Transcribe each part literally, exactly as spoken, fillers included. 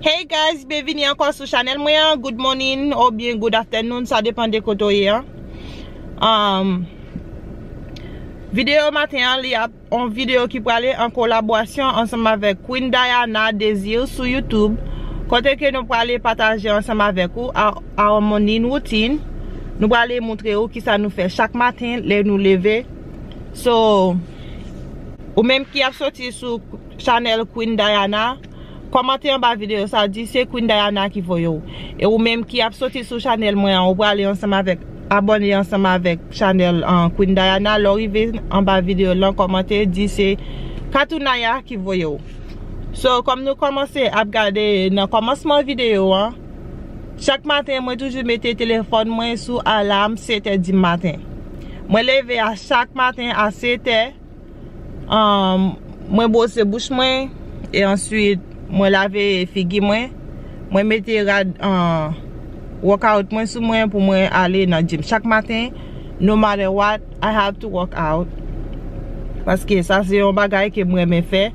Hey guys, byenvini ankò sou chanèl mwen an. Good morning oubyen good afternoon, sa depann de kote w ye an. Um, videyo maten an, li ap yon videyo ki prale an kolaborasyon ansanm avèk Queen Diana Desir sou YouTube, kote ke nou prale pataje ansanm avèk ou a, our morning routine. Nou prale montre ou kisa nou fè chak maten lè nou leve. So, ou menm ki ap soti sou chanèl Queen Diana, kòmante anba videyo sa, di se Queen Diana ki voye w. E ou menm ki ap soti sou chanèl mwen an, ou prale ansanm avèk, abòne ansanm avèk chanèl, uh, Queen Diana. Lè w rive anba videyo lan, kòmante, di se Katounaya ki voye w. So, kòm nou kòmanse ap gade nan kòmansman videyo an, chak maten mwen toujou mete telefòn mwen sou alam sèt è di maten. Mwen leve a chak maten a sèt è. Um, mwen bwose bouch mwen, e answit mwen lave figi mwen. Mwen mete rad, uh, workout mwen sou mwen pou mwen ale nan gym chak maten. No matter what, I have to work out. Paske sa se yon bagay ke mwen renmen fè.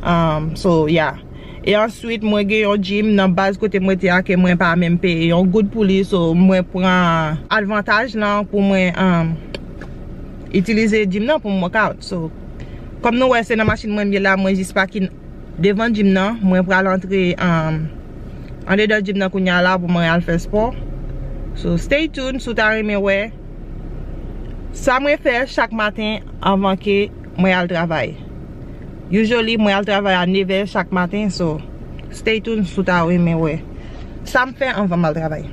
Um, so, yeah. E answit, mwen gen yon gym nan baz kote mwen te a ke mwen pa menm peye yon goud pou li, so mwen pran advantaj lan pou mwen, um, itilize gym nan pou m workout. So, kòm nou wè, se nan machin mwen m ye la, mwen jis pakin devan gym nan, mwen pral antre, um, andedan gym nan kounye a la pou mwen al fè spò. So, stay tuned si w ta renmen wè sa mwen fè chak maten anvan ke mwen al travay. Usually, mwen al travay a nèf è chak maten, so stay tuned si w ta renmen wè sa m fè anvan m al travay.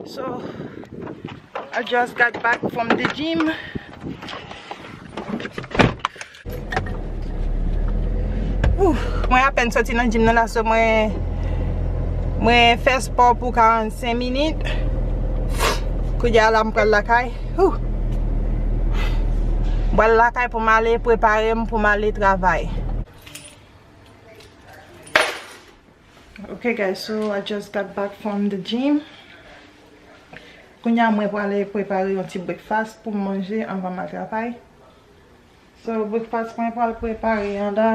So, I just got back from the gym. Ooh, mwen apèn soti nan gym nan la, so mwen, mwen fè spò pou karannsenk minit. Kounye a la, m pral lakay. Ooh. M pral lakay pou m ale prepare m pou m ale travay. Ok, guys, so I just got back from the gym. Kounye a mwen prale prepare yon ti breakfast pou m manje anvan m al travay. So, breakfast mwen pral prepare an la,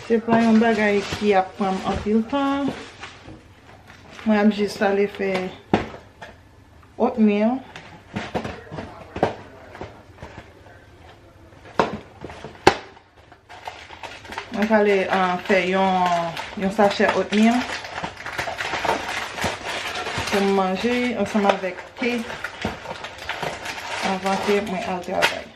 se pa yon bagay ki ap pran m anpil tan. Mwen ap jis ale fè oatmeal. Mwen prale, ah, fè yon, yon sachè oatmeal pou m manje ansanm avèk te anvan ke mwen al travay.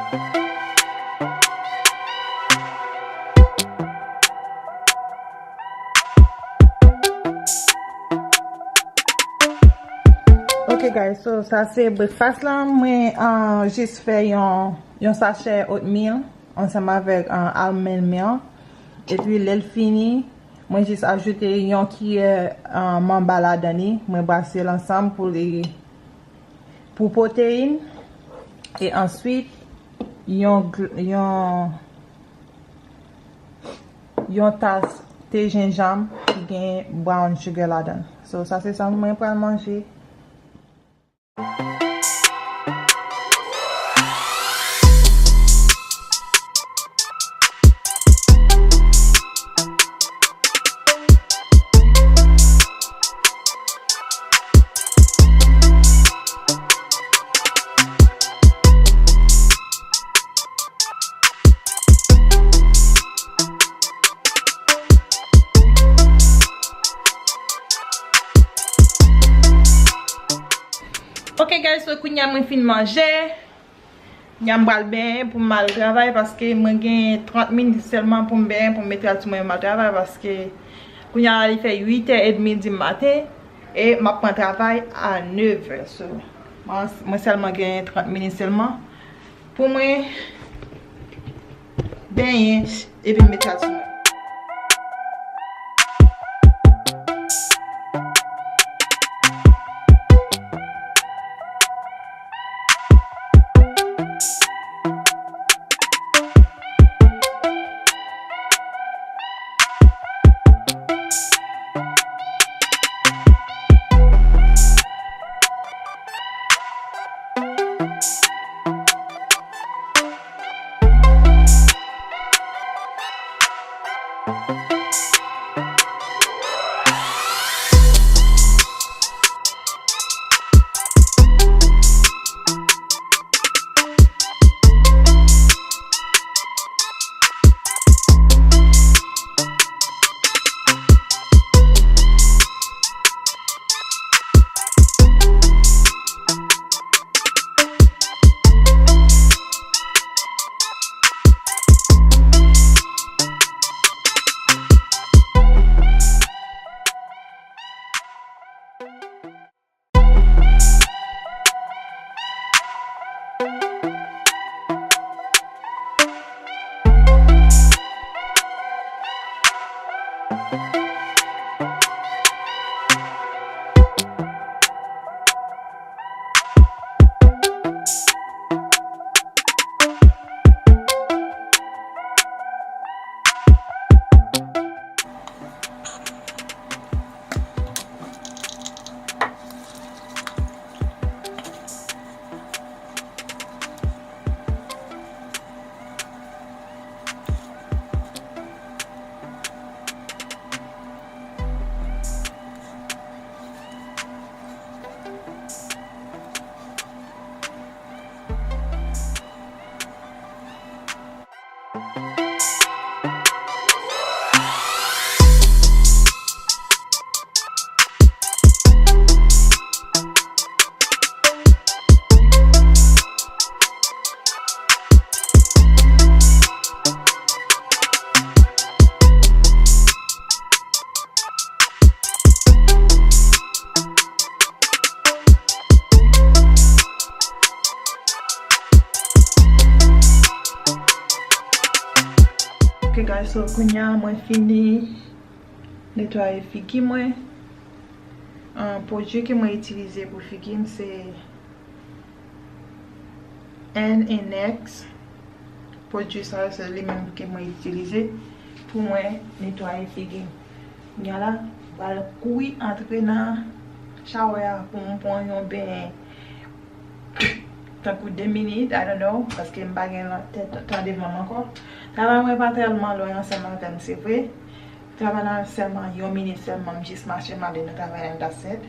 Ok guys, so sa se breakfast la. Mwen ah, jis fè yon, yon sachè oatmeal ansanm avèk ah, almond milk. Epi lè l fini, mwen jis ajoute yon kiyè ah, manba ladan li. Mwen brase l ansanm pou li pou pwoteyin. E answit, yon, gl- yon, yon tas te jenjanm ki gen brown sugar ladan l. So, sa se sa mwen pral manje. Ok guys, so kounye a mwen fin manje. Kounye a m pral benyen pou m al travay paske mwen gen trant minit sèlman pou m benyen pou m mete al sou mwen pou m al travay paske kounye a li fè uit è edmi di maten e m ap pran travay a nèv è. So, mwen, mwen sèlman gen trant minit sèlman pou mwen benyen epi m mete al sou mwen. Ok guys, so kounye a mwen fini netwaye figi mwen. Ah, pwodui ke mwen itilize pou figi m se N and X. Pwodui sa yo se li menm ke mwen itilize pou mwen netwaye figi m. Kounye a la, m pral kouri antre nan shower a pou m pran yon benyen tankou de minit, I don't know, paske m pa gen lan- tè- tan devan m ankò. Travay mwen pa tèlman lwen ansanm avè m, se vre. Travay la sèlman yon minit sèlman, m jis mache m ale nan travay la, that's it.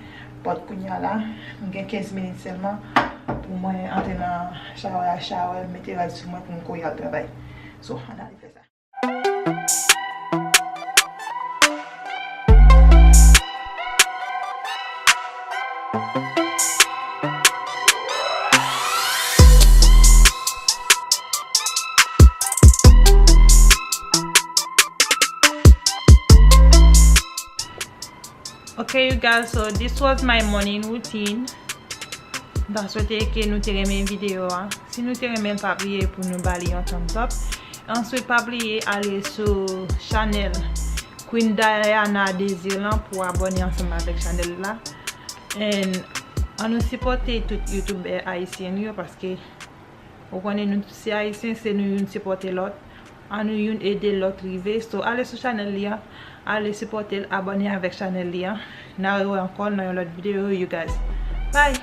But kounye a la, m gen kenz minit sèlman pou mwen antre nan shower a, shower, mete rad sou mwen pou m kouri al travay. So, ann ale fè sa. Okay, you guys, so this was my morning routine. M ta swete ke nou te renmen videyo a. Si nou te renmen l, pa bliye pou nou ba li yon thumbs up. Answit, pa bliye ale sou chanèl Queen Diana Désir lan pou abòne ansanm avèk chanèl la. And ann nou sipòte tout youtubè ayisyen nou yo, paske ou konnen nou tout se ayisyen, se nou youn sipòte lòt. Ann nou youn ede lòt rive. So, ale sou chanèl li an, ale sipòte l, abòne avèk chanèl li an. N a rewè ankò nan yon lòt videyo, you guys. Bye!